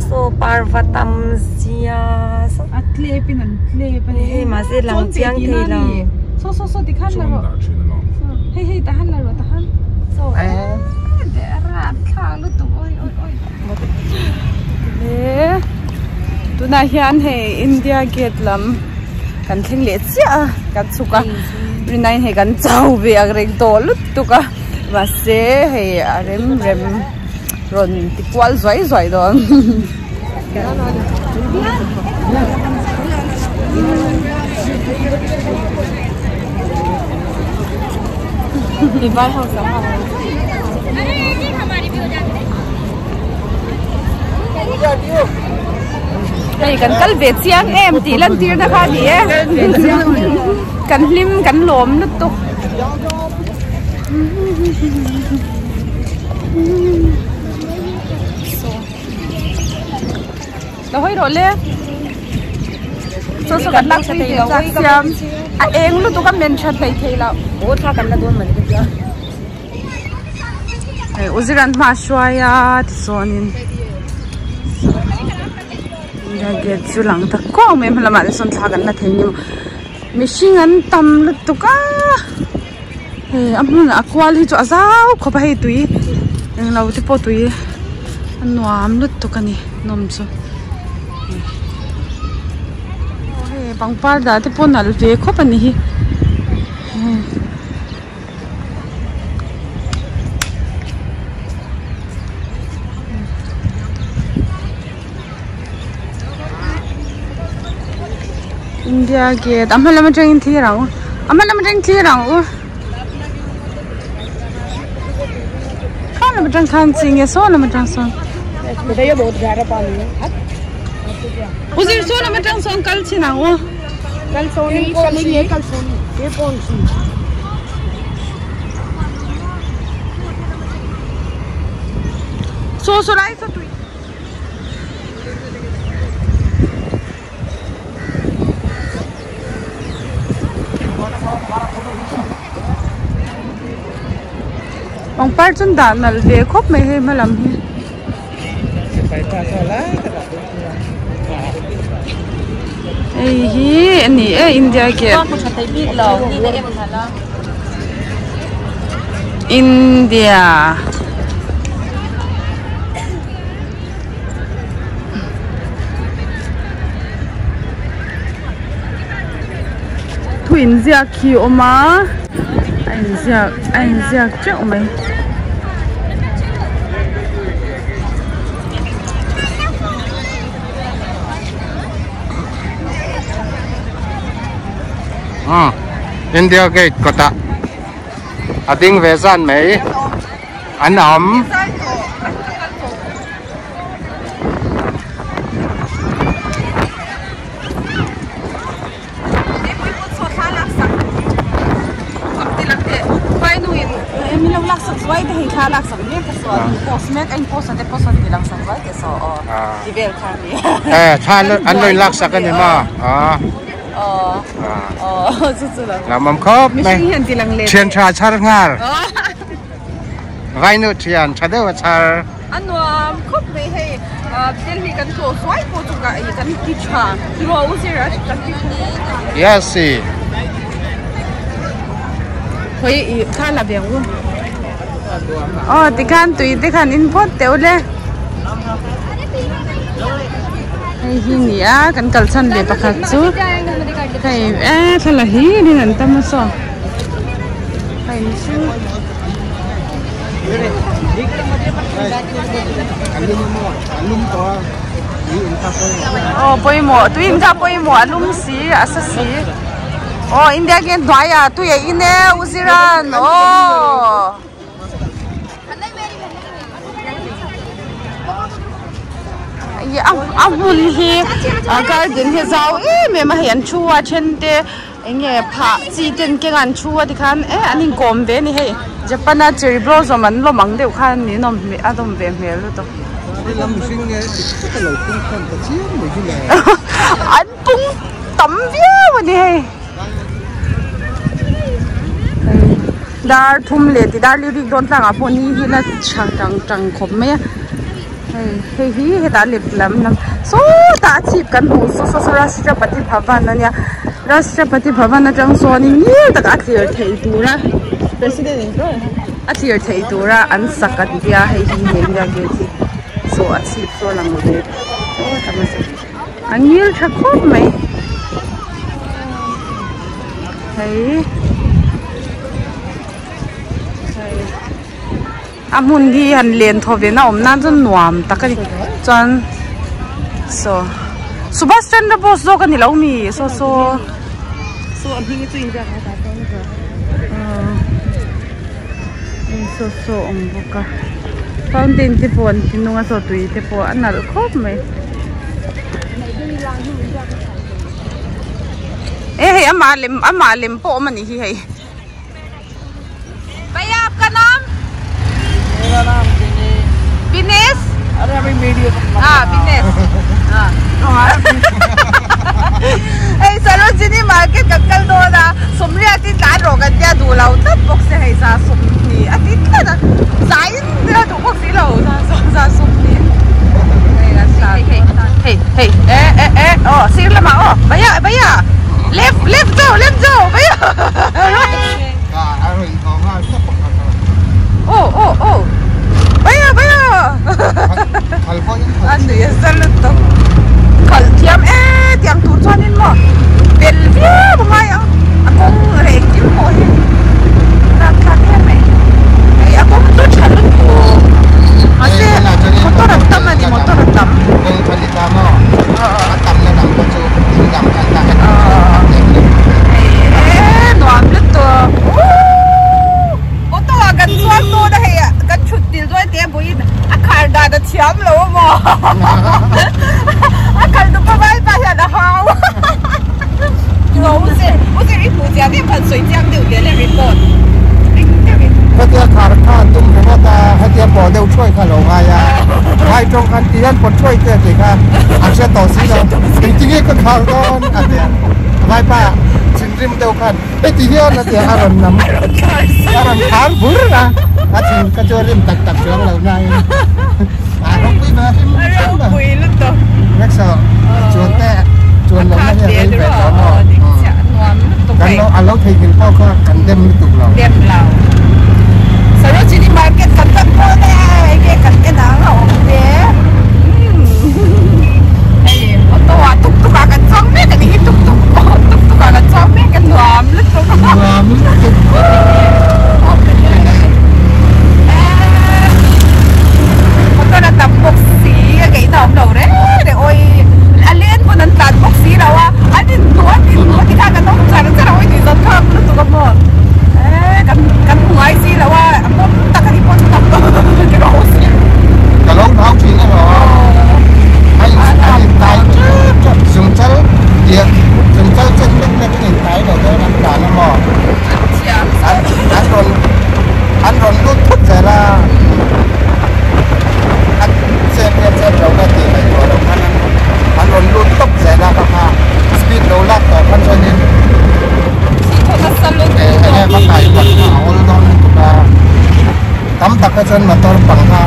Saw parva tam zia saw a tlep in an tlep a ni hei mahse lang chiang thei lo saw saw saw tikhan la rawh hei hei tahan la rawh tahan saw eh rapthlak lutuk awi awi awi he tunah hian hei India gate lam kan thleng leh chiah a kan chhuk a rinaiin hei kan chau ve ang reng tawh lutuk a mahse hei a rem rem rawn ti kual zuai zuai dawn. Hei kan kal ve chiang em tih lan tir na kha ni e kan hlim kan lawm lutuk. Lo hawi rawh le saw saw kan lak thei lo chak siam a eng lutuk a men tha hlei thei lo aw thla kan la dawn mawni ka tia hei uziran hma hruai a tichuanin India gate chu lang ta kuau mai a hmalamah te sawn thla kan la thei ni maw mihring an tam lutuk a hei a hmun a kual hi chu a zau khawp a hei tui englo te pawh tui a nuam lutuk a ni nawm chu hei pangpar dah te pawh nalh ve khawp a ni hi. India gate a hma lam atangin thlir ang u a hma lam atangin thlir ang u kha lam atang khan chi nge saw lam atang sawn u zir saw lam atang sawn kal chhin ang u. Saw saw lai saw tui. Pangpar chu an dah nalh ve khawp mai hei hma lam hi. Hei hi a ni e India gate India. Thu inziak hi a awm a a inziak a inziak teuh mai. India gate kawtah a ding ve zan mai an awm. Thla an lo inlak sak a ni maw? Lamawm khawp mai. Thian tha chhar nghal. Vainu thian tha deuh a chhar. A nuam khawp mai hei Delhi kan tlawh hruai pawh chu ka kan ti tha tiraw u zira kan ti tha Yes i. Khawi i kha la ve ang u. Aw tikhan tui te khan in phawt teh u le. Hei hi ni a kan kal chhan ve pakhat chu hei e thla la hlir in an tam a saw. Hei chu. Aw pawimawh tui in kha pawimawh a lum si a sa si aw India gate hnuaiah tui a in e u Ziran aw. A hmun hi garden hi zau em em a hei an thu a then te. Eng nge phah chi ten keng an thu a tikhan e an inkawm ve a ni hei Japan a cherry blossom an lawm ang deuh khan ni nawm hmel a nawm ve hmel lutuk. An pung tam viau a ni hei. Dar thum leh ti dar li rik dawn tlangah pawh ni hi la tha tang tang khawp mai a. Hei hei hi hetah lep lam lam sawtah a chhip kan hmuh saw saw saw Rashtrapati Bhavan ania Rashtrapati Bhavan atang sawnin ngil takah a tlir theih tura a tlir theih tura an sak an tia hei hi he India gate hi saw a chhip saw a lang ve a ngil tha khawp mai hei hei. A hmun hi han len thaw ve na awm nan chuan nuam tak a ni chuan saw Subhas Chandra Bose zawk a ni lo mi saw saw saw saw awm bawk a fountain te pawh an ti nung a saw tui te pawh a nalh khawp mai e hei amah lem amah lem pawh awm a nih hi hei. भैया आपका नाम मेरा नाम दिनेश दिनेश अरे अभी वीडियो हाँ दिनेश हाँ hei Sarojini market kan kal dawn a sawmriat hi tlan rawh kan tia duh lo tlat bawk se hei za sawmhnih a ti tlat a zain a duh bawk si lo za sawmhnih hei kan tlan hei hei eh eh eh aw sir lamah aw bhaiya bhaiya left left jo left jo bhaiya Oh oh oh bhaiya bhaiya a nui a za lutuk khalh thiam e tiang tur chuanin maw bel viau a ngai ang a kawng leh engkim pawh hi lak thlak em mai hei a kawng chu tha lutuk mahse motor a tam a ni motor a tam. Hei nuam lutuk ooh auto ah kan chuang dawn a hei kan thut dil dawn tih a buin a khar dan a thiam lo a maw a kal dup a vai pa hian a hau tiraw u zir u zir i hmuh chiang em han sawi chiang deuh leh le report ring deuhin. Hetia khar kha an tum ringawt a hetia pawh deuh thuai kha a lo ngai a vai tawng khan ti hian pawt thuai te a tih kha a hre tawh si lo engtinge ka khar dawn a ti a vai pa thinrim deuh khan heti hian a ti a a rawn nam a rawn khar bur a a thin kha chu a rim tak tak chuang lo nain a ropui ve a hlim hlim a ropui lutuk rickshaw chuan te chuan lohna hi a rei ve tawh maw kan lo a lo theihnghilh pawh kha kan dem lutuk lo dem lo Sarojini market kan tan dawn e enge kan en ang a awm ve hei auto ah tuk tuk ah kan chuang mek a nih hi tuk tuk tuk tuk ah kan chuang mek a nuam lutuk nuam lutuk motor a tam bawk si a ngaihna awm lo reng reng awii a len pawn an tlan bawk si lo a an inhnuh an inhnuh tikhan kan awm char char a awii tih zawng thlak lutuk a maw eee kan kan hmu ngai si lo a a pawm tak a ni pawh chu tam tawh si ka lo hlau thin erawh a in an intai tep tep zungchal diak zungchal chen mek mek in intai lo dawn an tlan a maw an an rawn an rawn lut phut zel a a chet nge chet lo nge tih ngaihtuah loh khan an an rawn lut tawp zel a kha kha speed lo lak tawh khan chuanin eng enge va kai pat kha a awl dawn lutuk a tam tak kha chuan motor pang kha.